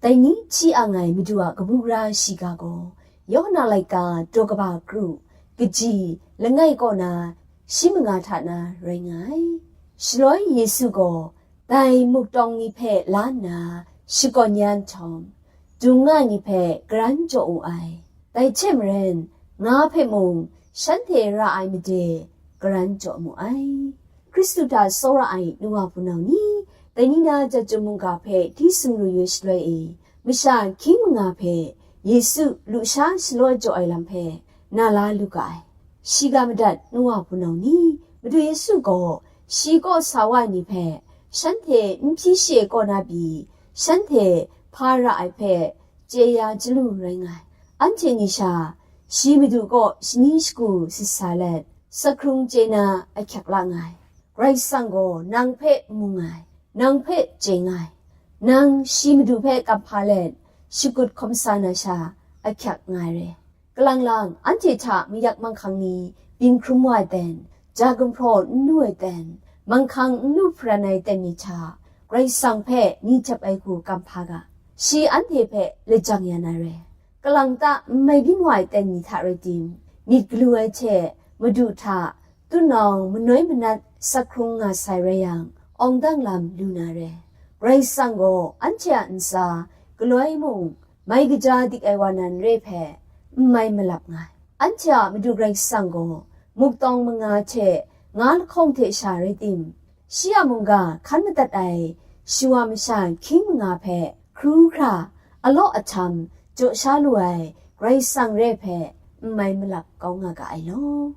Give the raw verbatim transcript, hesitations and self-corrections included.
Dai ni hti ang ai Madu a kabu gara shiga gaw, Yawhan a laika daw kaba kru, kaji langai kaw na shi manga hta na rai nga ai. Shaloi Yesu gaw dai muktawng ni hpe la nna shakawn ya nhtawm, dung nga ai ni hpe karan jaw wu ai. Dai hte maren, nga hpe mung shanhte ra ai made karan jaw mu ai. Hkristu hta tsawra ai nu wa hpunau ni, dai ni na Chyum mungga hpe hti sumru yu shaloi e, masha hkying manga hpe Yesu lusha shaloi jaw ai lam hpe na la lu ga ai. Shiga madat nu wa hpunau ni, Madu Yesu gaw shi kaw sa wa ai ni hpe shanhte n hpyi shi ai kaw na pyi, shanhte hpa ra ai hpe chye ya chyalu rai nga ai. Anhte ni sha, shi Madu kaw shani shagu sasa let, sakhkrung chye na ahkyak la nga ai. Karai Kasang gaw nang hpe mu nga ai, nang hpe chye nga ai. Nang shi Madu hpe kamhpa let, shakut hkawm sa na sha ahkyak nga ai re. Kalang lang anhte hta mayak manghkang ni byin hkrum wa ai ten, ja gumhpraw n lu ai ten, manghkang n lu hparan ai ten ni hta, Karai Kasang hpe ni jep ai hku kamhpa ga, shi anhte hpe lajang ya na re. Kalang ta n mai byin wa ai ten ni hta rai tim, myit galu ai hte Madu hta tunau manoi manat sakhkrung nga sai rai yang, awng dang lam lu na re. Karai Kasang gaw anhte a ntsa galoi mung mai kaja dik ai wa nan re hpe n mai malap nga ai. Anhte a Madu Karai Kasang gaw muktawng manga hte nga lahkawng hte sha rai tim, shi a mungga hkan madat ai shawa masha hkying manga hpe hkru hkra, alaw ahtam jaw sha lu ai Karai Kasang re hpe n mai malap kau nga ga ai law.